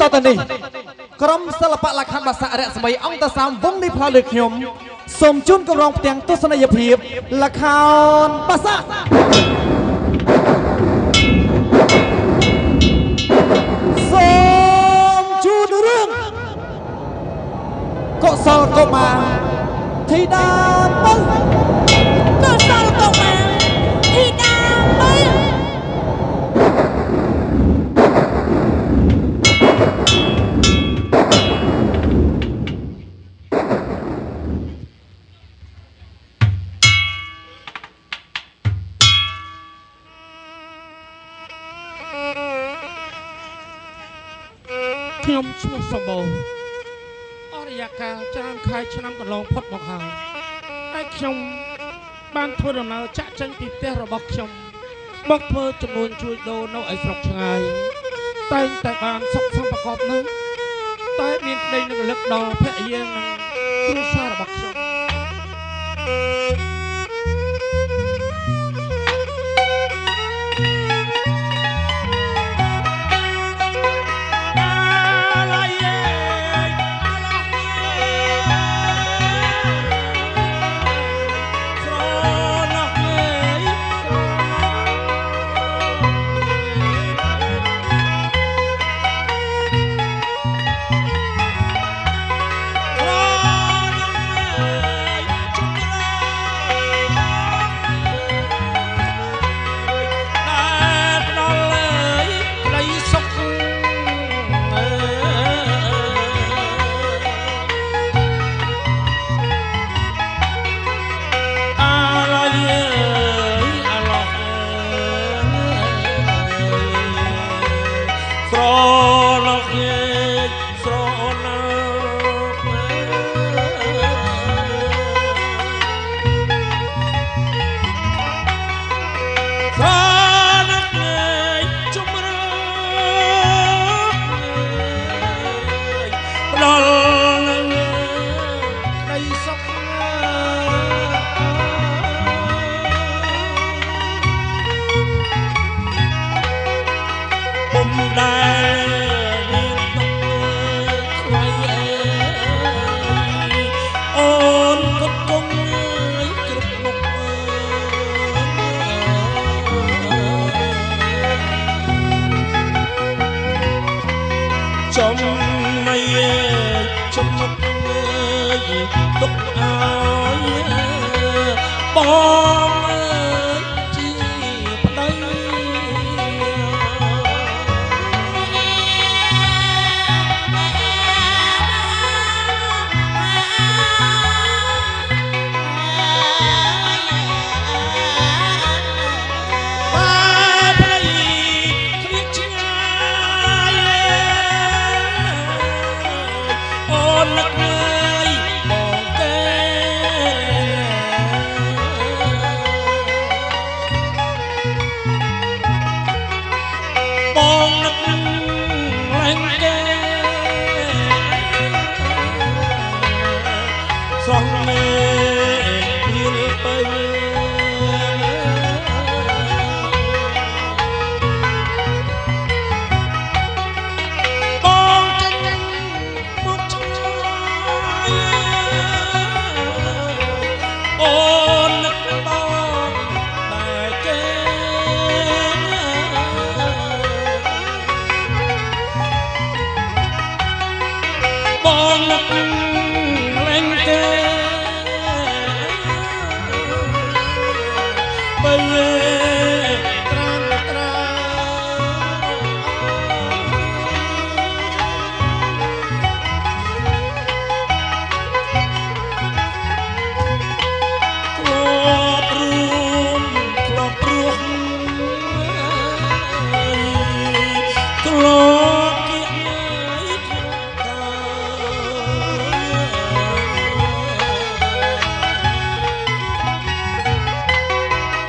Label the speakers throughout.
Speaker 1: បន្តទៅនេះក្រុមសិល្បៈលក្ខណៈបាសរស្មីអង្គតសាមវងនេះផ្លាលើខ្ញុំសូមជូនកម្រងផ្ទាំងទស្សនីយភាពលខោនបាសាសូមជូនរឿងកុសលកុមារធីតាពៅ
Speaker 2: កុសលកុមារធីតាពៅ
Speaker 3: ខ្ញុំឈ្មោះសម្បូរអស់រយៈកាលច្រើនខែឆ្នាំកន្លងផុតមកហើយតែខ្ញុំបានធ្វើដំណើរចាក់ចេញពីផ្ទះរបស់ខ្ញុំមកធ្វើចំនួនជួយដូរនៅឯស្រុកឆ្ងាយតែងតែបានសុខសប្បាយប្រកបនោះតែមានក្តីនឹករលឹកដល់ភរិយានិងគ្រួសាររបស់ខ្ញុំ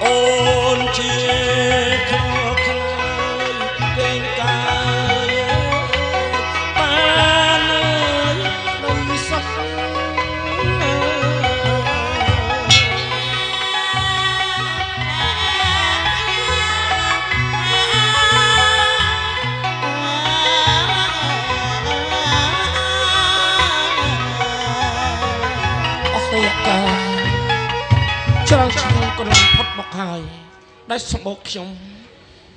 Speaker 4: អូ
Speaker 3: ហើយដែលសម្បូរខ្ញុំ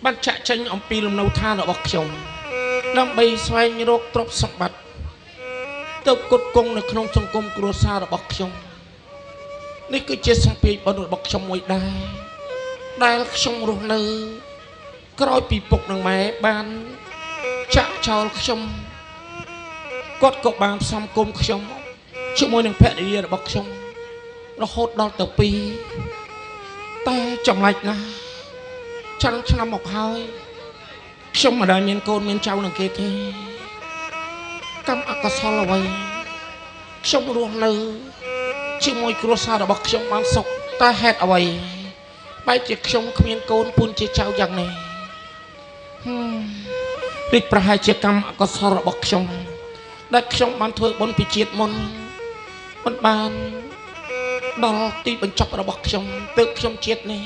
Speaker 3: បានចាក់ចេញអំពីលំនៅឋានរបស់ខ្ញុំដើម្បីស្វែងរកទ្រព្យសម្បត្តិទៅគុតគង់នៅក្នុងសង្គមគ្រួសាររបស់ខ្ញុំនេះគឺជាសម្ពាធបុណ្យរបស់ខ្ញុំមួយដែរដែលខ្ញុំរស់នៅក្រោយពីពុកនិងម៉ែបានចាក់ចោលខ្ញុំគាត់ក៏បានផ្សំគុំខ្ញុំជាមួយនឹងភរិយារបស់ខ្ញុំរហូតដល់ទៅពីរតែចម្លែកណាស់ច្រើនឆ្នាំមកហើយខ្ញុំមិនដែលមានកូនមានចៅនឹងគេទេកម្មអកុសលអ្វីខ្ញុំរស់នៅជាមួយគ្រួសាររបស់ខ្ញុំបានសុខតែហេតុអ្វីបែរជាខ្ញុំគ្មានកូនពូនជាចៅយ៉ាងនេះនេះប្រហែលជាកម្មអកុសលរបស់ខ្ញុំដែលខ្ញុំបានធ្វើបុណ្យពីជាតិមុនមិនបានដល់ទីបញ្ចប់របស់ខ្ញុំទើបខ្ញុំជាតិនេះ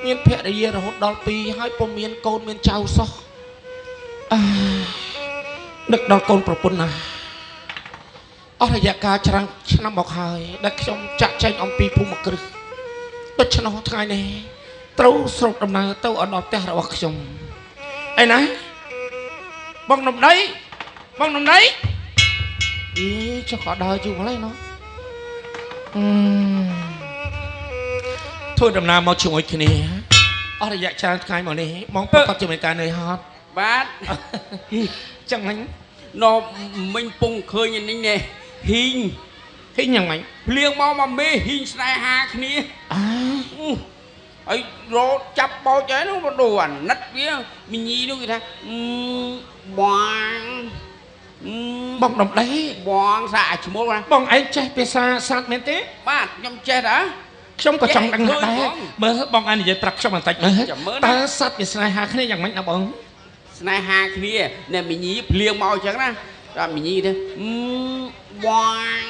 Speaker 3: មានភរិយារហូតដល់ពីរហើយពុំមានកូនមានចៅសោះអានឹកដល់កូនប្រពន្ធណាអស់រយៈកាលច្រើនឆ្នាំមកហើយដែលខ្ញុំចាក់ចែងអំពីភូមិគ្រឹះដូច្នោះថ្ងៃនេះត្រូវស្រូបដំណើរទៅអដល់ផ្ទះរបស់ខ្ញុំអីណាបងនំដីបងនំដីអីចុះក៏ដើរយូរម្ល៉េះណោះធ្វើដំណើរមកជាមួយគ្នាអស់រយៈច្រើនថ្ងៃមកនេះបងប្រកាសជាមួយការនឿយហត់
Speaker 4: បាទ
Speaker 3: ចឹងហ្នឹង
Speaker 4: ណមិញពងឃើញនេះនេះហ៊ីង
Speaker 3: ហ៊ីងយ៉ាងម៉េច
Speaker 4: ភ្លៀងមកមកមេហ៊ីងស្នេហាគ្នា
Speaker 3: អា
Speaker 4: ហើយរត់ចាប់បោចហើយនោះមកដូរអាណិតវាមីញីនោះគេថាបង
Speaker 3: បងដំដី
Speaker 4: បងសាអាឈ្មោះណា
Speaker 3: បងឯងចេះភាសាសត្វមែនទេ
Speaker 4: បាទខ្ញុំចេះតា
Speaker 3: ខ្ញុំក៏ចង់ដឹងដែរមើលបងឯងនិយាយប្រាប់ខ្ញុំបន្តិចមើលតើសត្វវាស្នេហាគ្នាយ៉ាងម៉េចណាបង
Speaker 4: ស្នេហាគ្នាអ្នកមីញីភ្លៀងមកអញ្ចឹងណាដល់មីញីទៅបង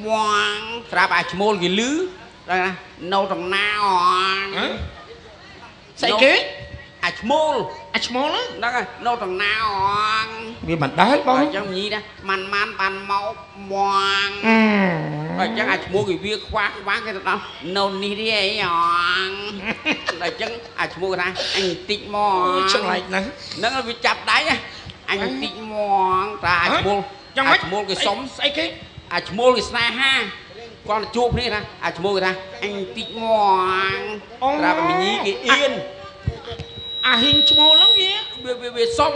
Speaker 4: បងស្រាប់អាឈ្មោលគេលឺដល់ណានៅតំណាអង
Speaker 3: ស្អីគេ
Speaker 4: អាឈ្មោល
Speaker 3: អាឈ្មោល
Speaker 4: ហ្នឹងហើយនៅតំណាអង
Speaker 3: វាមិនដែលបង
Speaker 4: អញ្ចឹងមីញីណាម៉ាន់ម៉ាន់បានមកបងដល់អញ្ចឹងអាឈ្មោះគេវាខ្វះខ្វះគេទៅដល់នៅនេះទេអីអងដល់អញ្ចឹងអាឈ្មោះគេថាអញតិចមក
Speaker 3: ចម្លែកណាស់
Speaker 4: ហ្នឹងវាចាប់ដៃអញតិចមកតាអាឈ្មោះ
Speaker 3: យ៉ាងម៉េច
Speaker 4: អាឈ្មោលគេសុំ
Speaker 3: ស្អីគេ
Speaker 4: អាឈ្មោលគេស្នេហាគាត់ជួបគ្នាថាអាឈ្មោះគេថាអញតិចមកត្រាប់មីញីគេអៀន
Speaker 3: អាហ៊ីងឈ្មោលហ្នឹងវា
Speaker 4: វាសុំ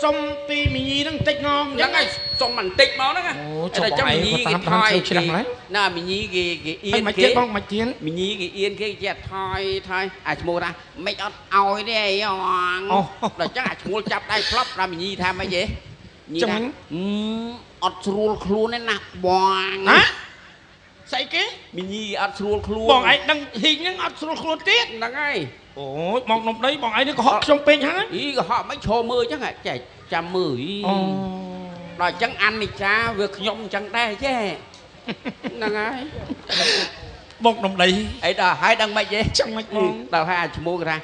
Speaker 3: សុំពីមីញីហ្នឹងតិចង
Speaker 4: ហ្នឹងហើយសុំបន្តិចមកហ្នឹង
Speaker 3: អូចាំមីញីគេថយ
Speaker 4: ណាមីញីគេគេអៀន
Speaker 3: គេបងមិនទៀត
Speaker 4: មីញីគេអៀនគេចេះថយថយអាឈ្មោះថាមិនអត់ឲ្យទេអីអងដល់ចឹងអាឈ្មោះចាប់ដៃផ្លប់ដល់មីញីថាម៉េចទេញីថាអត់ស្រួលខ្លួនទេណាបង
Speaker 3: ណាស្អីគេ
Speaker 4: មីញីអត់ស្រួលខ្លួន
Speaker 3: បងឯងដឹងហ៊ីងហ្នឹងអត់ស្រួលខ្លួនទៀត
Speaker 4: ហ្នឹងហើយ
Speaker 3: អូយបងនំដីបងឯងនេះកុហកខ្ញុំពេកហើយ
Speaker 4: អីកុហកមិនឈរមើលចឹងចេះចាំមើល
Speaker 3: អូ
Speaker 4: ដល់ចឹងអនិច្ចាវាខ្ញុំចឹងដែរចេះហ្នឹងហើយ
Speaker 3: បងនំដី
Speaker 4: អីដល់ហើយដឹងមិនទេ
Speaker 3: ចឹងមិនបង
Speaker 4: ដល់ហើយអាឈ្មោះគេថា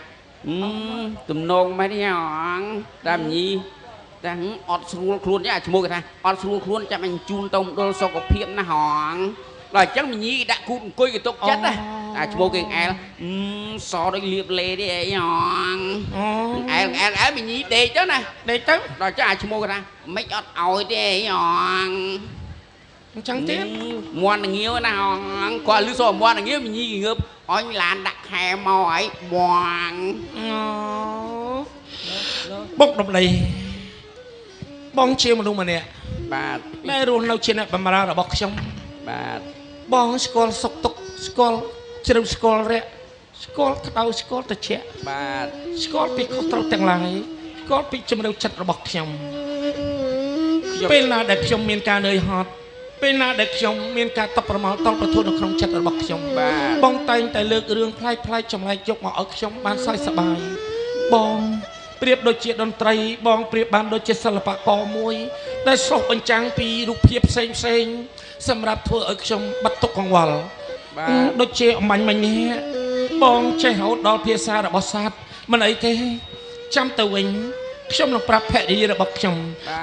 Speaker 4: ទំនងម៉េចទេអងតាមញីតែអត់ស្រួលខ្លួនទេអាឈ្មោះគេថាអត់ស្រួលខ្លួនចាំអញជូនទៅមណ្ឌលសុខភាពណាហងដល់អញ្ចឹងមីញីដាក់គូតអង្គុយគេទុកចិត្តណាអាឈ្មោះគេអែលសដូចលៀបលេទេអីហងអែលអែលអែលមីញីដេកទៅណា
Speaker 3: ដេកទៅ
Speaker 4: ដល់ចឹងអាឈ្មោះគេថាមិនអត់ឲ្យទេអីហង
Speaker 3: អញ្ចឹងទៀត
Speaker 4: មន់ងាវណាហងគាត់លឺសូមន់ងាវមីញីងើបអញឡានដាក់ខែមកអីបង
Speaker 3: បុកដំដីបងជាមនុស្សម្នាក់
Speaker 4: បាទ
Speaker 3: ដែលរស់នៅជាអ្នកបម្រើរបស់ខ្ញុំ
Speaker 4: បាទ
Speaker 3: បងស្គាល់សុខទុក្ខស្គាល់ជ្រៅស្គាល់រៈស្គាល់ក្តៅស្គាល់ត្រជាក់
Speaker 4: បាទ
Speaker 3: ស្គាល់ពីខុសត្រូវទាំងឡាយស្គាល់ពីជំរឿចិត្តរបស់ខ្ញុំពេលណាដែលខ្ញុំមានការនឿយហត់ពេលណាដែលខ្ញុំមានការតបប្រមល់តល់ប្រធួននៅក្នុងចិត្តរបស់ខ្ញុំបងតែងតែលើករឿងប្លែកប្លែកចម្លែកយកមកឲ្យខ្ញុំបានសើចសប្បាយបងប្រៀបដូចជាតន្ត្រីបងប្រៀបបានដូចជាសិល្បករមួយដែលឆ្លុះបញ្ចាំងពីរូបភាពផ្សេងផ្សេងសម្រាប់ធ្វើឲ្យខ្ញុំបាត់ទុកកង្វល់ដូចជាអមាញ់មិញនេះបងចេះរហូតដល់ភាសារបស់សត្វមិនអីទេចាំទៅវិញខ្ញុំនឹងប្រាប់ភរិយារបស់ខ្ញុំ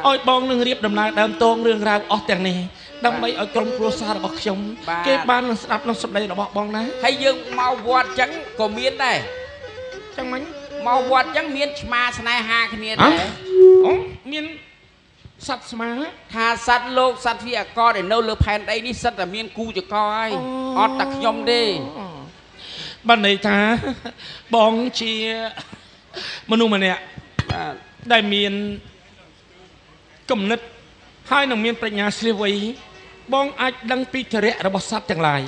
Speaker 3: ឲ្យបងនឹងរៀបដំណើរដើមតងរឿងរ៉ាវអស់ទាំងនេះ ដើម្បីឲ្យក្រុមគ្រួសាររបស់ខ្ញុំគេបាននឹងស្ដាប់នឹងសម្ដីរបស់បងណា
Speaker 4: ហើយយើងមកវត្តចឹងក៏មានដែរ
Speaker 3: ចឹងមិញ
Speaker 4: មកវត្តចឹងមានឆ្មាស្នេហាគ្នាដែរ
Speaker 3: អូមានសត្វស្មា
Speaker 4: ថាសត្វលោកសត្វទ្វីអកដែលនៅលើផែនដីនេះសិតតែមានគូចកហើយអត់តែខ្ញុំទេ
Speaker 3: បានន័យថាបងជាមនុស្សម្នាក់
Speaker 4: បាទ
Speaker 3: ដែលមានគំនិតហើយនឹងមានប្រាជ្ញាស្លៀវវៃបងអាចដឹងពីធរៈរបស់សត្វទាំងឡាយ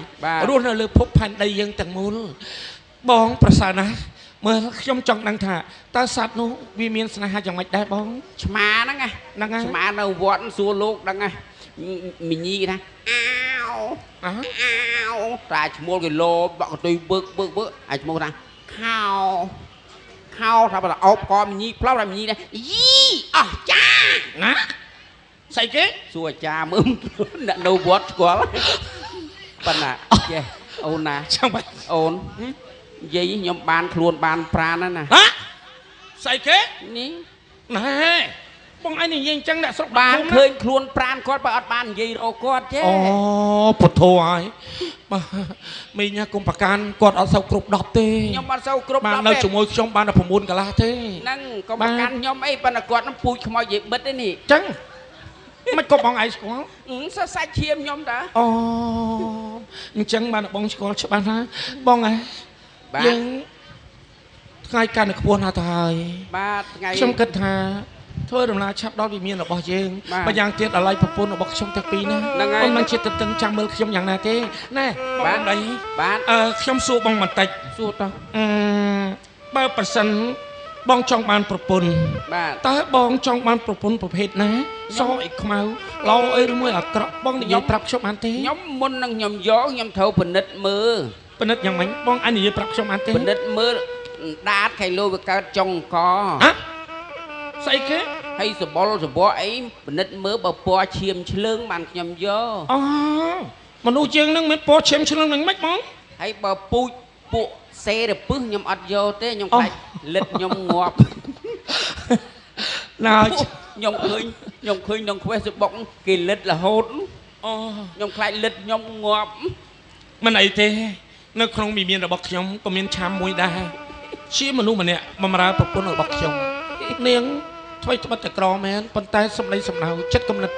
Speaker 3: រស់នៅលើភពផែនដីយើងទាំងមូលបងប្រសើរណាស់មើលខ្ញុំចង់ដឹងថាតើសត្វនោះវាមានស្នេហាយ៉ាងម៉េចដែរបង
Speaker 4: ឆ្មាហ្នឹងណា
Speaker 3: ហ្នឹងហើយ
Speaker 4: ឆ្មានៅវត្តសួរលោកដឹងណាមីញីគេថាអាវ
Speaker 3: អា
Speaker 4: អាវតាឈ្មោះគេលោបក់កតុយបើកបើកបើកអាឈ្មោះថាខោខោថាបើអោបកមីញីផ្លោថាមីញីដែរយីអស់ចា
Speaker 3: ណាស្អីគេ
Speaker 4: សួរអាចារ្យមើលអ្នកនៅវត្តស្គាល់ប៉ុណ្ណាចេះអូនណា
Speaker 3: ចាំបាច់
Speaker 4: អូននិយាយខ្ញុំបានខ្លួនបានប្រាណណាណា
Speaker 3: ហ៎ស្អីគេ
Speaker 4: នេះ
Speaker 3: ណែបងឯងនិយាយអញ្ចឹងអ្នកស្រុក
Speaker 4: បាន
Speaker 3: ភូមិ
Speaker 4: ឃើញខ្លួនប្រាណគាត់បើអត់បាននិយាយរកគាត់ទេ
Speaker 3: អូពុទ្ធោហើយបាទមីងគុំប្រកាន់គាត់អត់សូវគ្រប់10ទេ
Speaker 4: ខ្ញុំអត់សូវគ្រប់
Speaker 3: បាន
Speaker 4: 10 ទេ
Speaker 3: នៅជាមួយខ្ញុំបានតែ9កន្លះទេ
Speaker 4: ហ្នឹងក៏ប្រកាន់ខ្ញុំអីប៉ុន្តែគាត់នឹងពូជខ្មោចនិយាយបិទទេនេះ
Speaker 3: អញ្ចឹងមិនក៏បងឯងស្គាល់
Speaker 4: អឺសរសាច់ឈាមខ្ញុំតា
Speaker 3: អូអញ្ចឹងបានបងស្គាល់ច្បាស់ណាស់បងឯង
Speaker 4: បាទ
Speaker 3: យើងថ្ងៃកាន់តែខ្ពស់ណាស់ទៅហើយ
Speaker 4: បាទថ្ងៃ
Speaker 3: ខ្ញុំគិតថាធ្វើដំណើរឆាប់ដល់វិមានរបស់យើង
Speaker 4: បាទ
Speaker 3: ម្យ៉ាងទៀតអាឡ័យប្រពន្ធរបស់ខ្ញុំទាំងពីរណា
Speaker 4: ហ្នឹងហើយ
Speaker 3: អូនមិនជាទទឹងចាំមើលខ្ញុំយ៉ាងណាទេណែបង
Speaker 4: បាទ
Speaker 3: ប្ដី
Speaker 4: បាទ
Speaker 3: អឺខ្ញុំសួរបងបន្តិច
Speaker 4: សួរតោះ
Speaker 3: អឺបើប្រសិនបងចង់បានប្រពន្ធ
Speaker 4: បាទ
Speaker 3: តើបងចង់បានប្រពន្ធប្រភេទណាសអីខ្មៅល្អអីឬមួយអាក្រក់បងនិយាយប្រាប់ខ្ញុំបានទេ
Speaker 4: ខ្ញុំមុននឹងខ្ញុំយកខ្ញុំត្រូវពិនិត្យមើល
Speaker 3: ពិនិត្យយ៉ាងម៉េចបងអាចនិយាយប្រាប់ខ្ញុំបានទេ
Speaker 4: ពិនិត្យមើលដាតខៃលោវាកើតចុងក
Speaker 3: ហ៎ស្អីគេ
Speaker 4: ហើយសបុលសបកអីពិនិត្យមើលបើពណ៌ឈាមឆ្លើងបានខ្ញុំយក
Speaker 3: អូមនុស្សយើងនឹងមានពណ៌ឈាមឆ្លងនឹងម៉េចបង
Speaker 4: ហើយបើពូជពួកសេរពឹសខ្ញុំអត់យកទេខ្ញុំ
Speaker 3: អូ
Speaker 4: ខ្លាចលិតខ្ញុំងាប់
Speaker 3: ណា
Speaker 4: ខ្ញុំឃើញខ្ញុំឃើញក្នុង Facebook គេលិតរហូត
Speaker 3: អូ
Speaker 4: ខ្ញុំខ្លាចលិតខ្ញុំងាប់
Speaker 3: មិនអីទេនៅក្នុងវិមានរបស់ខ្ញុំក៏មានឆាមមួយដែរជាមនុស្សម្នាក់បម្រើប្រពន្ធរបស់ខ្ញុំនាងថ្មីត្បិតតែក្រមែនប៉ុន្តែសម្ដីសម្ដៅចិត្តគំនិត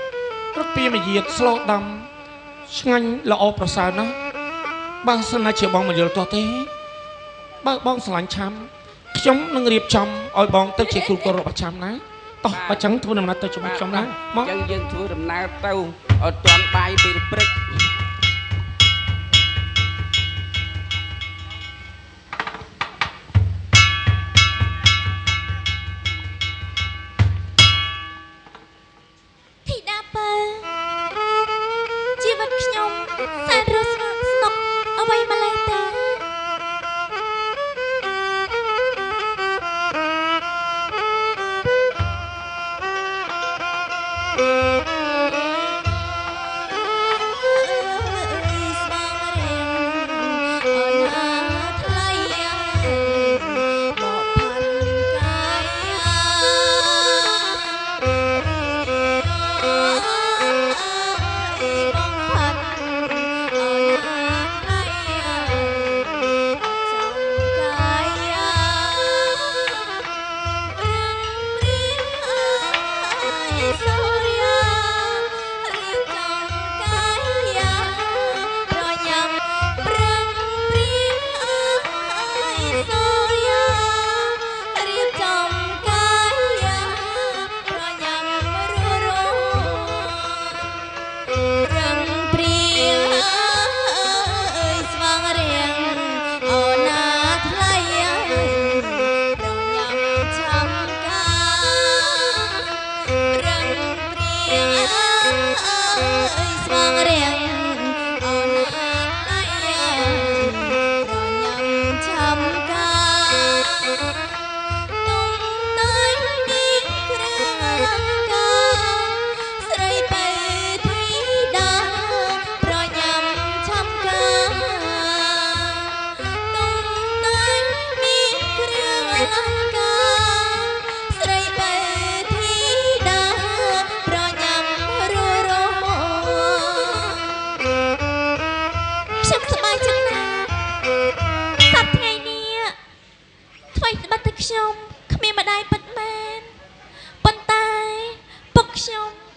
Speaker 3: រត់ពីមយាទស្លដាំឆ្ងាញ់ល្អប្រសើរណាស់បើសិនណាជាបងមិនយល់ទាស់ទេបើបងស្រឡាញ់ឆាំខ្ញុំនឹងរៀបចំឲ្យបងទៅជាគ្រូកលរបស់ឆាំណាតោះបើចឹងធ្វើដំណើរទៅជាមួយខ្ញុំណាមក
Speaker 4: អញ្ចឹងយើងធ្វើដំណើរទៅឲ្យទាន់បាយពេលព្រឹក
Speaker 2: ធីតាពើជីវិតខ្ញុំសែនរស់ស្នុកអ្វីម្លេះទេស្បងរៀងអូនអាថ្លៃមកផាន់កាយបងផាន់អូនអាថ្លៃចំកាយរឿងព្រៀងអើយសូរិយា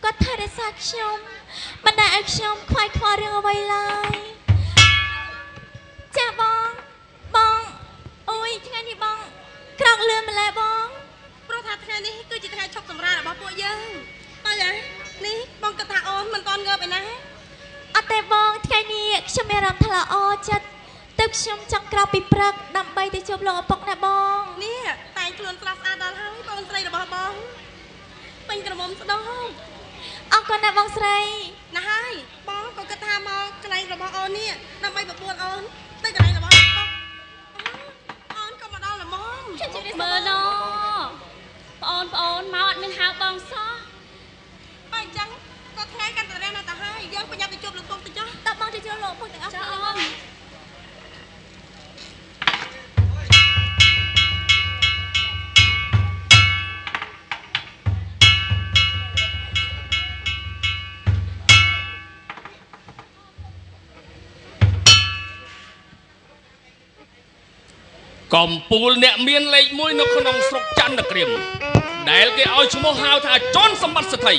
Speaker 2: គាត់ថែរក្សាខ្ញុំមិនដែលឲ្យខ្ញុំខ្វាយខ្វល់រឿងអ្វីឡើយចាបងបងអូយថ្ងៃនេះបងក្រោកលឿនម្ល៉េះបង
Speaker 5: ព្រោះថាថ្ងៃនេះគឺជាថ្ងៃឈប់សម្រាករបស់ពួកយើងបើយ៉ានេះបងគិតថាអូនមិនតន់ងើបឯណា
Speaker 2: អត់ទេបងថ្ងៃនេះខ្ញុំមានអារម្មណ៍ថាល្អចិត្តទើបខ្ញុំចង់ក្រោកពីព្រឹកដើម្បីទៅជួបលោកឪពុកណាបង
Speaker 5: នេះតែងខ្លួនស្រស់ស្អាតដល់ហើយបងស្រីរបស់បងពេញក្រមុំស្ដោង
Speaker 2: អរគុណណាបងស្រី
Speaker 5: ណាហើយបងក៏គិតថាមកកន្លែងរបស់អូននេះដើម្បីបបួលអូនទៅកន្លែងរបស់បងអូនក៏មកដល់ល្មម
Speaker 6: មើលណប្អូនមកអត់មានហៅបងសោះ
Speaker 5: បើអញ្ចឹងក៏ថ្ងៃកាន់តែរះណាស់ទៅហើយយើងប្រញាប់ទៅជួបលោកពុកទៅចុះ
Speaker 2: តើបងទៅជួបលោកឪពុកទាំងអស់
Speaker 6: ចាអូន
Speaker 7: កំពូលអ្នកមានលេខ1នៅក្នុងស្រុកចន្ទក្រៀមដែលគេឲ្យឈ្មោះហៅថាចនសម្បត្តិសទ្ធិ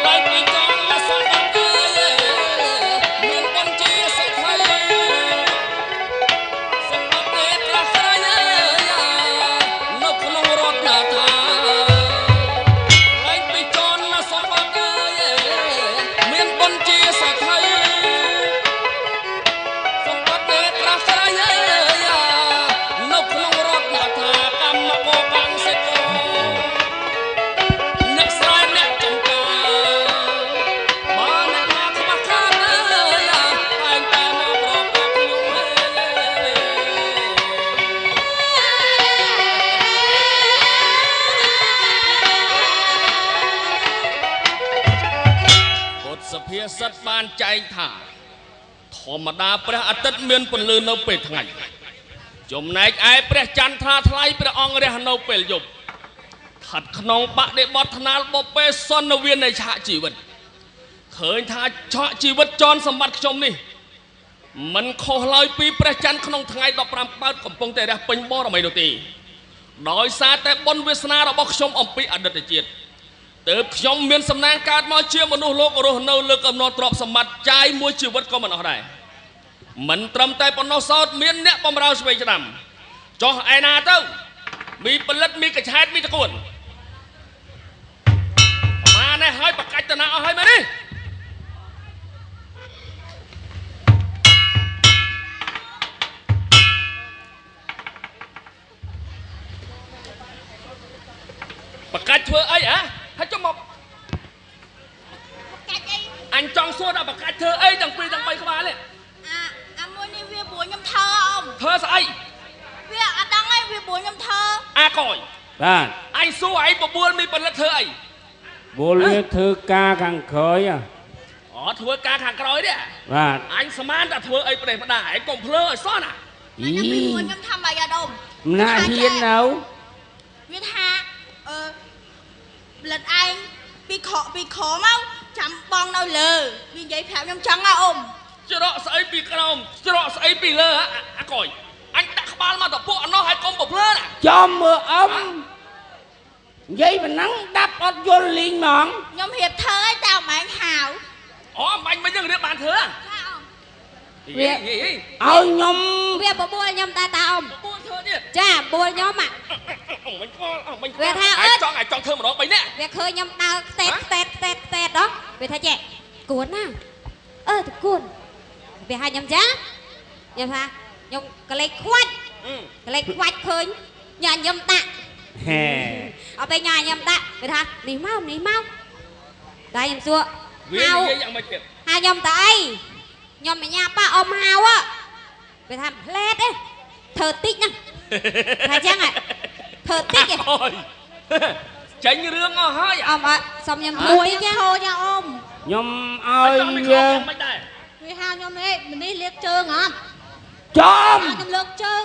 Speaker 7: ឡើងពីចនសម្បត្តិមានបុណ្យជាសទ្ធិសម្បត្តិប្រស្រ័យនៅក្នុងរដ្ឋណាថាឡើងពីចនសម្បត្តិមានបុណ្យជាសទ្ធិសម្បត្តិប្រស្រ័យនៅក្នុងរដ្ឋណាថាកម្មករកសិករអ្នកស្រែអ្នកចំការបើអ្នកណាខ្វះខាតតែងតែមកប្រកបខ្ញុំពុទ្ធសភាសិតបានចែងថាធម្មតាព្រះអាទិត្យមានពន្លឺនៅពេលថ្ងៃចំណែកឯព្រះចន្ទថាថ្លៃព្រះអង្គរះនៅពេលយប់ស្ថិតក្នុងបដិបត្តិថ្នាលបុព្វេសន្នវៀននៃឆាកជីវិតឃើញថាឆាកជីវិតចនសម្បត្តិខ្ញុំនេះមិនខុសឡើយពីព្រះច័ន្ទក្នុងថ្ងៃ15កើតកំពុងតែរះពេញបរមីនោះទេដោយសារតែបុណ្យវាសនារបស់ខ្ញុំអំពីអតីតជាតិទើបខ្ញុំមានសំណាងកើតមកជាមនុស្សលោករស់នៅលើកំណត់ទ្រព្យសម្បត្តិចាយមួយជីវិតក៏មិនអស់ដែរមិនត្រឹមតែប៉ុណ្ណោះសោតមានអ្នកបំរើស្វ័យឆ្នាំចុះឯណាទៅមីផលិតមីកឆែតមីតកួនប្រមាណនេះហើយបកាច់តណាអស់ហើយមែនទេបកាច់ធ្វើអីហ៎ហើយចុះមក
Speaker 5: កាច់អី
Speaker 7: អញចង់សួរដល់បកាច់ធ្វើអីទាំងពីរទាំងបីក្បាលនេះ
Speaker 5: អាមួយនេះវាបួលខ្ញុំធ្វើអ៊ំ
Speaker 7: ធ្វើស្អី
Speaker 5: វាអត់ដឹងឯងវាបួលខ្ញុំធ្វើ
Speaker 7: អាកយ
Speaker 4: បាទ
Speaker 7: អញសួរឯងបបួលមីផលិតធ្វើអី
Speaker 4: បួលវាធ្វើការខាងក្រោយ
Speaker 7: អូធ្វើការខាងក្រោយនេះ
Speaker 4: បាទ
Speaker 7: អញស្មានតែធ្វើអីប្រេះផ្ដាឯងកុំភ្លើឲ្យសោះណា
Speaker 4: អី
Speaker 5: វាបួលខ្ញុំធ្វើអីអត់អ៊ំ
Speaker 4: ណាហ៊ាននៅ
Speaker 5: វាថាអឺផលិតឯងពីខកពីខមកចាំបងនៅលើវានិយាយប្រាប់ខ្ញុំចឹងហ៎អ៊ំ
Speaker 7: ច្រកស្អីពីក្រោមច្រកស្អីពីលើអាកយអញដាក់ក្បាលមកតពួកអណោះឲ្យកុំប្រភ្លើណា
Speaker 4: ចំមើលអ៊ំនិយាយប៉ុណ្ណឹងដាប់អត់យល់លីងហ្មង
Speaker 5: ខ្ញុំរៀបធ្វើឲ្យតែអមឯងហៅ
Speaker 7: អូអបាញ់មិញយើងរៀបបានធ្វើ
Speaker 5: ចាអ៊ំ
Speaker 4: វាឲ្យខ្ញុំ
Speaker 6: វាបបួលខ្ញុំដែរតាអ៊ំ
Speaker 7: បបួលធ្វើទៀត
Speaker 6: ចាបួលខ្ញុំ
Speaker 7: អមិញខ្វល់អមិញ
Speaker 6: វាថា
Speaker 7: អញចង់អញចង់ធ្វើម្ដង3នាក់
Speaker 6: វាឃើញខ្ញុំដើរខ្ទេតខ្ទេតខ្ទេតខ្ទេតដល់វាថាចេះគួនណាអឺតគួនវាហៅខ្ញុំចាខ្ញុំថាខ្ញុំកលេចខ្វាច់កលេចខ្វាច់ឃើញញ៉ាខ្ញុំដាក់
Speaker 4: ហេ
Speaker 6: អត់ពេលញ៉ាខ្ញុំដាក់វាថានេះមកនេះមកតែខ្ញុំសួរ
Speaker 7: វានិយាយយ៉ាងម៉េចទៀត
Speaker 6: ហៅខ្ញុំតអីខ្ញុំមិនញ៉ាប៉ាអ៊ំហៅវាថាផ្លែតទេធ្វើតិចណាថាចឹងធ្វើតិច
Speaker 7: អូយចេញរឿងអស់ហើយ
Speaker 6: អ៊ំអត់សុំខ្ញុំមួយចា
Speaker 5: ខូចអ៊ំ
Speaker 4: ខ្ញុំឲ្យ
Speaker 7: វាមិនដែរ
Speaker 5: វាហៅខ្ញុំហេម្នេះលាកជើងអត់
Speaker 4: ចំ
Speaker 5: ខ្ញុំលើកជើង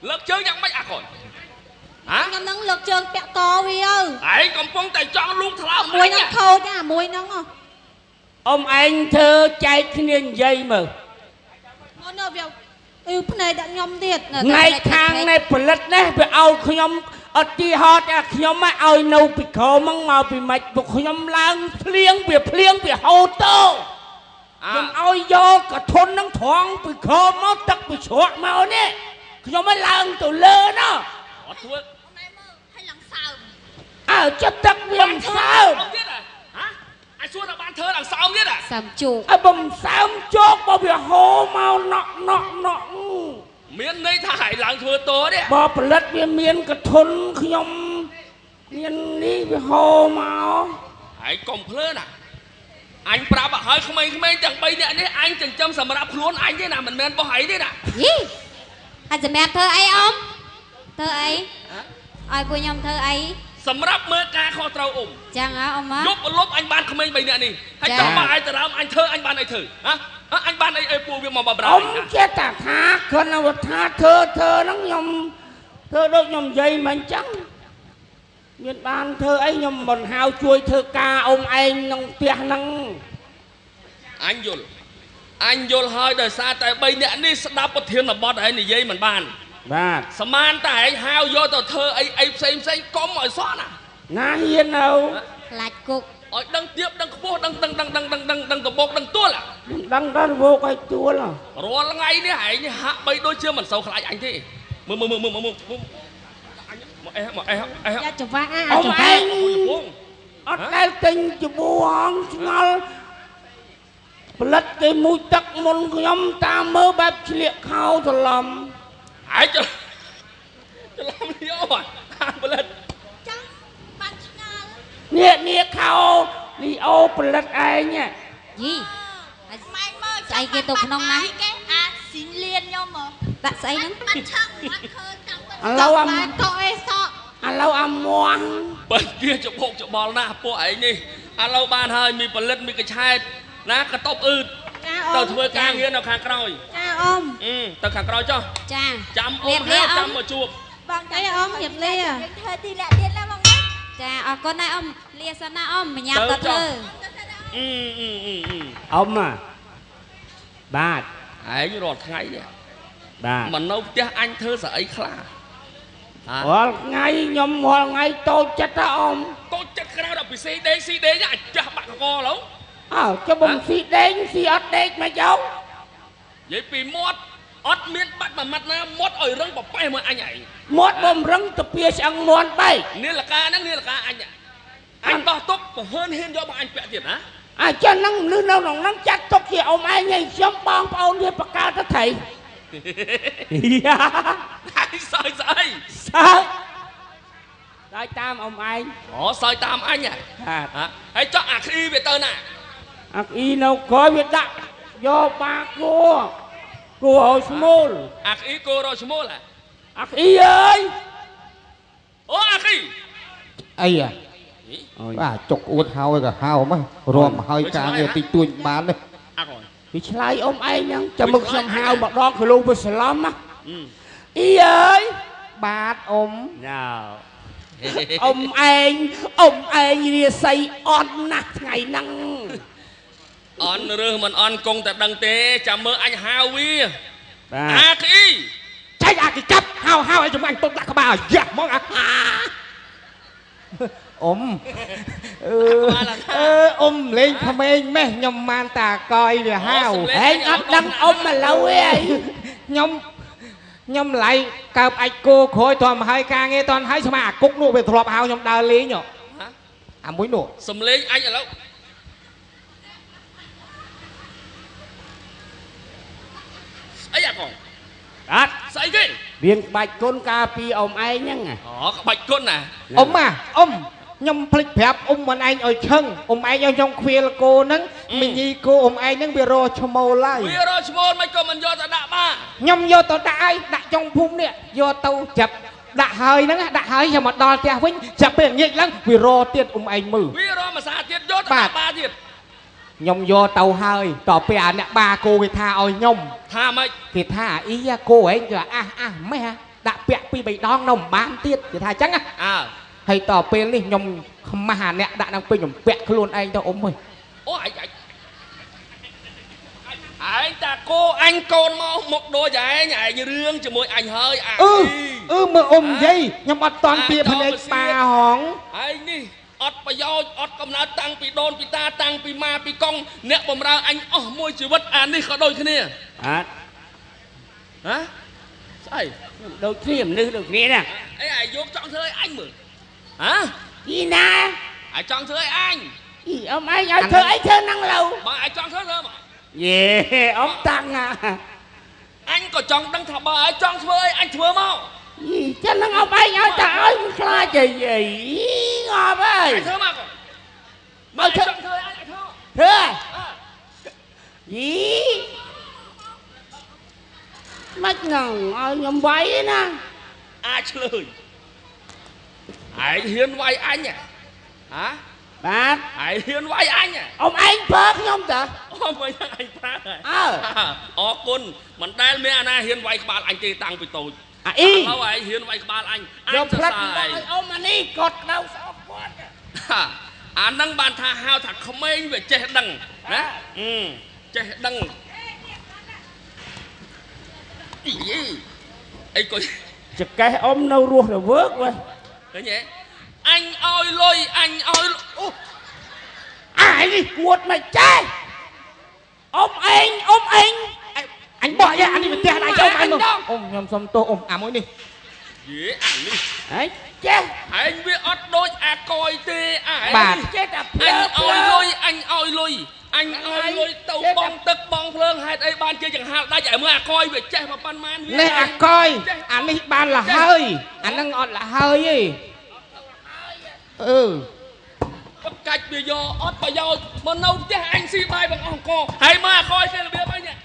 Speaker 7: លើកជើងយ៉ាងម៉េចអាកូនហ៎
Speaker 5: ខ្ញុំនឹងលើកជើងពាក់កវា
Speaker 7: ឯងកំពុងតែចង់លូកថ្លើម
Speaker 5: មួយនឹងខូចអាមួយនឹង
Speaker 4: អ៊ំឯងធ្វើចែកគ្នានិយាយមើល
Speaker 5: មុននោះវា អឺភ្នែកដាក់ខ្ញុំទៀត
Speaker 3: ផ្នែកខាងនៃផលិតនេះវាឲ្យខ្ញុំឧទាហរណ៍ថាខ្ញុំឲ្យនៅពីក្រោមមកពីម៉េចពួកខ្ញុំឡើងភ្លៀងវាភ្លៀងវាហូរទៅខ្ញុំឲ្យយកកធននឹងត្រង់ពីក្រោមមកទឹកពីជ្រក់មកនេះខ្ញុំឲ្យឡើងទៅលើណោះ
Speaker 7: អត់ធ្វើ
Speaker 5: ឲ្យឡើងសើម
Speaker 3: អើចិត្តទឹកវាមិនសើម
Speaker 7: ទៀតហ៎អញសួរថាបានធ្វើឡើងសើមទៀតហ៎
Speaker 6: សើមជោគ
Speaker 3: អើបំសើមជោគបើវាហូរមកណក់ណក់ណក់
Speaker 7: មានន័យថាឲ្យឡើងធ្វើតនេះ
Speaker 3: បើផលិតវាមានកធនខ្ញុំមាននេះវាហូរមក
Speaker 7: ហើយកុំភ្លើណាអញប្រាប់ឲ្យហើយក្មេងៗទាំង3នាក់នេះអញចិញ្ចឹមសម្រាប់ខ្លួនអញទេណាមិនមែនបោះអីទេណា
Speaker 6: យីហើយសម្រាប់ធ្វើអីអ៊ំធ្វើអីឲ្យពួកខ្ញុំធ្វើអី
Speaker 7: សម្រាប់មើលការខុសត្រូវអ៊ំ
Speaker 6: ចឹងហ៎អ៊ំហ៎
Speaker 7: យប់លប់អញបានក្មេង3នាក់នេះហើយចង់មកឲ្យទៅដើមអញធ្វើអញបានអីធ្វើហ៎អញបានអីអីពួកវាមកបម្រើ
Speaker 3: អ៊ំចេះតែថាគ្រាន់តែថាធ្វើធ្វើហ្នឹងខ្ញុំធ្វើដូចខ្ញុំនិយាយមិនចឹងមានបានធ្វើអីខ្ញុំមិនហៅជួយធ្វើការអ៊ំឯងក្នុងផ្ទះហ្នឹង
Speaker 7: អញយល់អញយល់ហើយដោយសារតែ3នាក់នេះស្ដាប់ប្រធានបទឯងនិយាយមិនបាន
Speaker 3: បាទ
Speaker 7: សមានតែឯងហៅយកទៅធ្វើអីអីផ្សេងផ្សេងកុំឲ្យសោះណា
Speaker 3: ណាហ៊ាននៅ
Speaker 6: ខ្លាចគុក
Speaker 7: ឲ្យដឹងទៀបដឹងខ្ពស់ដឹងដឹងដឹងដឹងដឹងដឹងដឹងដបកដឹងទួល
Speaker 3: ដឹងដល់វោកឲ្យទួល
Speaker 7: រាល់ថ្ងៃនេះឯងនេះហាក់បីដូចជាមិនសូវខ្លាចអញទេមើលមើលមើលមើលមើលអញមកអេមកអេអេ
Speaker 5: យ៉ាចង្វាក់អា
Speaker 3: អ៊ំឯង
Speaker 7: ពង
Speaker 3: អត់ដែលទិញច្បួហងឆ្ងល់ផលិតគេមួយទឹកមុនខ្ញុំតាមមើលបែបឆ្លៀកខោច្រឡំ
Speaker 7: ឯងច្រឡំនេះអូអាផលិត
Speaker 5: ចាំបានឆ្ងល់
Speaker 3: នេះនេះខោលីអូផលិតឯង
Speaker 6: យី
Speaker 5: ម៉ែមើល
Speaker 6: ស្អីគេទៅក្នុងណា
Speaker 5: គេអាស៊ីនលៀនខ្ញុំហ៎
Speaker 6: ដាក់ស្អីហ្នឹង
Speaker 5: បាត់ឆឹងបាត់ឃើញចាំ
Speaker 3: ឥឡូវអា
Speaker 5: កក់អេសក់
Speaker 3: ឥឡូវអាមាស់
Speaker 7: បើជាច្បោកច្បល់ណាស់ពួកឯងនេះឥឡូវបានហើយមានផលិតមានកឆែតណាកតុបអឺតទៅធ្វើការងារនៅខាងក្រោយ
Speaker 5: ចាអ៊ំ
Speaker 7: ទៅខាងក្រោយចុះ
Speaker 6: ចា
Speaker 7: ចាំអ៊ំហើយចាំមកជួប
Speaker 5: បងតែអ៊ំរៀបលាយើងធ្វើទីលាក់ទៀតណាបងណា
Speaker 6: ចាអរគុណណាអ៊ំលាសិនណាអ៊ំមញាប់ទៅធ្វើ
Speaker 7: អឺអឺអឺ
Speaker 3: អ៊ំបាទ
Speaker 7: ឯងរាល់ថ្ងៃនេះ
Speaker 3: បាទ
Speaker 7: មកនៅផ្ទះអញធ្វើស្អីខ្លះ
Speaker 3: រាល់ថ្ងៃខ្ញុំរាល់ថ្ងៃតូចចិត្តហ៎អ៊ំ
Speaker 7: តូចចិត្តក្រៅដល់ពីស៊ីដេកស៊ីដេកអាចាស់បាក់កកឡូវ
Speaker 3: អើចុះបំស៊ីដេកស៊ីអត់ដេកមកយក
Speaker 7: និយាយពីមាត់អត់មានបាត់មួយម៉ាត់ណាមាត់ឲ្យរឹងប្រប៉េះមួយអញឯង
Speaker 3: មាត់បំរឹងទៅពៀឆ្អឹងមាន់បែក
Speaker 7: នាឡិកាហ្នឹងនាឡិកាអញអញដោះទុកបើហ៊ានហ៊ានយកមកអញពាក់ទៀតណា
Speaker 3: អញ្ចឹងហ្នឹងមនុស្សនៅក្នុងហ្នឹងចាត់ទុកជាអ៊ំឯងឯងខ្ញុំបងប្អូនវាបកកើតទៅថៃ
Speaker 7: ហើយសើចស្អី
Speaker 3: សើចសើចតាមអ៊ំឯង
Speaker 7: អូសើចតាមអញហ៎
Speaker 3: បាទ
Speaker 7: ហើយចុះអាគ្អ៊ីវាទៅណា
Speaker 3: អាគ្អ៊ីនៅក្រោយវាដាក់យកបាគោគោឲ្យឈ្មោល
Speaker 7: អាគ្អ៊ីគោរកឈ្មោលហ៎
Speaker 3: អាគ្អ៊ីអើយ
Speaker 7: អូអាគ្អ៊ី
Speaker 8: អីហ៎បាទចុកអួតហើយក៏ហៅមករួមហើយការងារតិចតួចបានទេ
Speaker 7: អាកូន
Speaker 3: វាឆ្លើយអ៊ំឯងហ្នឹងចាំមកខ្ញុំហៅម្ដងគីឡូវាស្លំណាអ៊ីអើយ
Speaker 8: បាទអ៊ំ
Speaker 3: ណៅអ៊ំឯងអ៊ំឯងរាសីអន់ណាស់ថ្ងៃហ្នឹង
Speaker 7: អន់ឬមិនអន់គង់តែដឹងទេចាំមើលអញហៅវា
Speaker 3: បាទ
Speaker 7: អាគ្អ៊ី
Speaker 8: ចែកអាគេចាប់ហៅហៅឲ្យចំអញពុកដាក់ក្បាលឲ្យយ៉ាស់ហ្មងអាអ៊ំអឺអឺអ៊ំលេងក្មេងម៉េះខ្ញុំបានតាកយវាហៅ
Speaker 3: ឯងអត់ដឹងអ៊ំឥឡូវទេអី
Speaker 8: ខ្ញុំខ្ញុំឡៃកើបអាចគោក្រោយធំហើយការងារតន់ហើយស្មាអាគុកនោះវាធ្លាប់ហៅខ្ញុំដើរលេងអាមួយនោះ
Speaker 7: សំលេងអញឥឡូវស្អីអាកង
Speaker 3: អត់
Speaker 7: ស្អីគេ
Speaker 3: រៀងក្បាច់គុណការពីអ៊ំឯងហ្នឹង
Speaker 7: អូក្បាច់គុណណា
Speaker 8: អ៊ំអាអ៊ំខ្ញុំភ្លេចប្រាប់អ៊ំមិនឯងឲ្យឈឹងអ៊ំឯងឲ្យខ្ញុំខ្វៀលគោហ្នឹងមីញីគោអ៊ំឯងហ្នឹងវារឈ្មោលហើយ
Speaker 7: វារឈ្មោលមិនក៏មិនយកទៅដាក់បាទ
Speaker 8: ខ្ញុំយកទៅដាក់ឲ្យដាក់ចុងភូមិនេះយកទៅចាប់ដាក់ហើយហ្នឹងដាក់ហើយខ្ញុំមកដល់ផ្ទះវិញចាប់ពេលងាកឡើងវារទៀតអ៊ំឯងមើល
Speaker 7: វារមួយសាទៀតយកទៅដាក់បាទៀត
Speaker 8: ខ្ញុំយកទៅហើយតទៅពេលអាអ្នកបាគោគេថាឲ្យខ្ញុំ
Speaker 7: ថាម៉េច
Speaker 8: គេថាអាអ៊ីគោឯងគេអះអះម៉េះដាក់ពាក់ពី3ដងនៅមិនបានទៀតគេថាអញ្ចឹង
Speaker 7: អើ
Speaker 8: ហើយតពេលនេះខ្ញុំខ្មាស់អាអ្នកដាក់នឹងពេញខ្ញុំពាក់ខ្លួនឯងទៅអ៊ំអើយ
Speaker 7: អូឯងឯងតា គោអញកូនមកមកដូចឯងឯងរឿងជាមួយអញហើយអា
Speaker 8: អឺមើលអ៊ំនិយាយខ្ញុំអត់តន់ពីភ្នែកប៉ាហង
Speaker 7: ឯងនេះអត់ប្រយោជន៍អត់កំណើតតាំងពីដូនពីតាតាំងពីម៉ាពីកង់អ្នកបំរើអញអស់មួយជីវិតអានេះក៏ដូចគ្នា
Speaker 4: អត់
Speaker 7: ហ៎ស្អី
Speaker 4: ដូចគ្នាមនុស្សដូចគ្នាណា
Speaker 7: អីអាយកចង់ធ្វើអីអញមើលហ៎
Speaker 4: អីណា
Speaker 7: អាចង់ធ្វើអីអញ
Speaker 4: អីអ៊ំឯងឲ្យធ្វើអីធ្វើហ្នឹងឡូវ
Speaker 7: បើអាចង់ធ្វើធ្វើមក
Speaker 4: យេអ៊ំតាំង
Speaker 7: អញក៏ចង់ដឹងថាបើអាចង់ធ្វើអីអញធ្វើមក
Speaker 4: យីចឹងហ្នឹងអ៊ំឯងឲ្យតែឲ្យមិនខ្លាចអីងាប់ហើយ
Speaker 7: ធ្វើមក
Speaker 4: មកធ្វើ
Speaker 7: ចង់ធ្វើអញធ្វើ
Speaker 4: ធ្វើយីមិនហ្នឹងឲ្យខ្ញុំវាយណា
Speaker 7: អាចឆ្លើយឯងហ៊ានវាយអញហ៎
Speaker 4: បាទ
Speaker 7: ឯងហ៊ានវាយអញ
Speaker 4: អ៊ំឯងប្រើខ្ញុំតា
Speaker 7: អ៊ំវិញអញប្រើ
Speaker 4: អើ
Speaker 7: អរគុណមិនដែលមានអាណាហ៊ានវាយក្បាលអញទេតាំងពីតូច
Speaker 4: អាអ៊ី
Speaker 7: ឥឡូវឯងហ៊ានវាយក្បាលអញអញ
Speaker 4: យកផ្លិតមកឲ្យអ៊ំអានេះគាត់ក្តៅស្អប់គាត់
Speaker 7: អានឹងបានថាហៅថាក្មេងវាចេះដឹងណាចេះដឹងអីអីក៏
Speaker 4: ចកេះអ៊ំនៅរស់រវើកវ៉េ
Speaker 7: ឃើញទេអញឲ្យលុយអញឲ្យអូ
Speaker 4: អានេះគួតមកចេះអ៊ំឯងអ៊ំឯង
Speaker 8: អញបោះយ៉ាអានេះវាផ្ទះដៃចូលអញមកអ៊ំខ្ញុំសុំទោសអ៊ំអាមួយនេះ
Speaker 7: យេអានេះ
Speaker 4: ហ៎ចេះ
Speaker 7: ឯងវាអត់ដូចអាកយទេអាឯង
Speaker 8: បាទ
Speaker 4: ចេះតែ
Speaker 7: អញឲ្យលុយអញឲ្យលុយអញឲ្យលុយទៅបងទឹកបងភ្លើងហេតុអីបានជាចង្ហាល់ដាច់ឲ្យមើលអាកយវាចេះមកប៉ុន្មានវា
Speaker 8: នេះអាកយអានេះបានលហើយអានឹងអត់លហើយទេអឺ
Speaker 7: បកាច់វាយកអត់ប្រយោជន៍មកនៅផ្ទះអញស៊ីបាយបងអស់អង្គហើយមើលអាកយគេរបៀបអីនេះ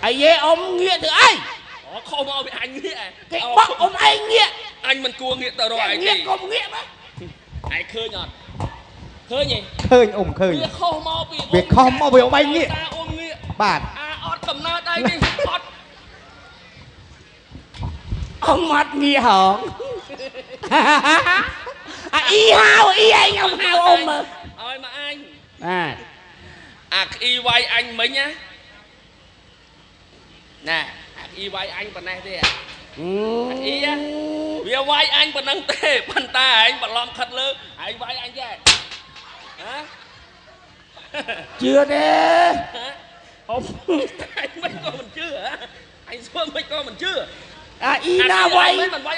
Speaker 4: អាយេអ៊ំងាកទៅអី
Speaker 7: អូខុសមកវាអញងាក
Speaker 4: គេបោះអ៊ំឯងងាក
Speaker 7: អញមិនគួរងាកទៅរកឯងទេ
Speaker 4: ងាកកុំងាកមក
Speaker 7: ឯងឃើញអត់ឃើញទេ
Speaker 8: ឃើញអ៊ំឃើញ
Speaker 7: វាខុសមកពី
Speaker 8: វាខុសមកពីអ៊ំឯងងាក
Speaker 7: អ៊ំងាក
Speaker 8: បាទ
Speaker 7: អាអត់កំណើតអីនេះអត់
Speaker 4: អ៊ំអត់ងាកហងអាអ៊ីហៅអ៊ីឯងអ៊ំហៅអ៊ំមើល
Speaker 7: ឲ្យមកអញ
Speaker 4: បាទ
Speaker 7: អាក្អ៊ីវាយអញមិញណាណែអាក្អ៊ីវាយអញប៉ុណ្ណេះទេអាអ៊ីវាវាយអញប៉ុណ្ណឹងទេប៉ុន្តែឯងបន្លំខិតលើឯងវាយអញចេះហ៎
Speaker 4: ជឿទេ
Speaker 7: អ៊ំឯងមិនក៏មិនជឿអញសួរមិនក៏មិនជឿ
Speaker 4: អាអ៊ីណាវាយ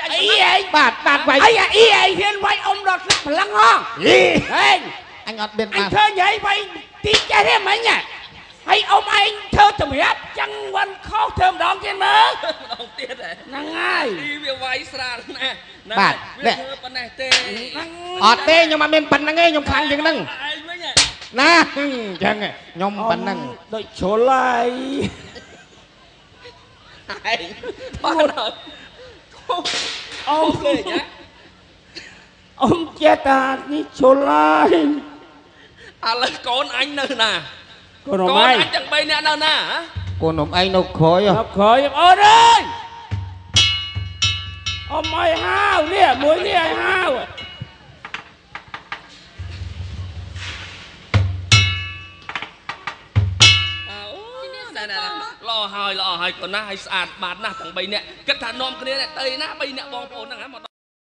Speaker 4: អ៊ីឯង
Speaker 8: បាទបាទវាយ
Speaker 4: អីអាអ៊ីឯងហ៊ានវាយអ៊ំដល់ថ្នាក់ព្រលឹងហង
Speaker 8: អី
Speaker 4: ហេង
Speaker 8: អញអត់មាន
Speaker 4: អញឃើញហើយវាយទីចេះទេមិញហើយអ៊ំឯងធ្វើតម្រាប់ចឹងវិនខុសធ្វើម្ដងទៀតមើល
Speaker 7: ម្ដងទៀត
Speaker 4: ហ្នឹងហើយ
Speaker 7: អ៊ីវាវាយស្រាលណាស់
Speaker 8: បាទ
Speaker 7: វាធ្វើប៉ុណ្ណេះទេ
Speaker 8: អត់ទេខ្ញុំអត់មានប៉ុណ្្នឹងទេខ្ញុំខ្លាំងជាងហ្នឹង
Speaker 7: ឯងវិញ
Speaker 8: ណាអញ្ចឹងខ្ញុំប៉ុណ្្នឹង
Speaker 4: ដូចជ្រុលហើយ
Speaker 7: ឯងបានហើយ
Speaker 4: អ៊ំ
Speaker 7: លេងណា
Speaker 4: អ៊ំចេះតានេះជ្រុលហើយ
Speaker 7: ឥឡូវកូនអញនៅណា
Speaker 4: កូនអ៊ំ
Speaker 7: កូន
Speaker 4: ឯង
Speaker 7: អញទាំង3នាក់នៅណា
Speaker 8: កូនអ៊ំឯងនៅក្រោយ
Speaker 4: នៅក្រោយអូនអើយអ៊ំឲ្យហាវនេះមួយនេះឲ្យហាវ
Speaker 7: ល្អហើយល្អហើយកូនណាឲ្យស្អាតបាតណាស់ទាំង3នាក់គិតថានាំគ្នាទៅណា3នាក់បងប្អូនហ្នឹងហ៎មក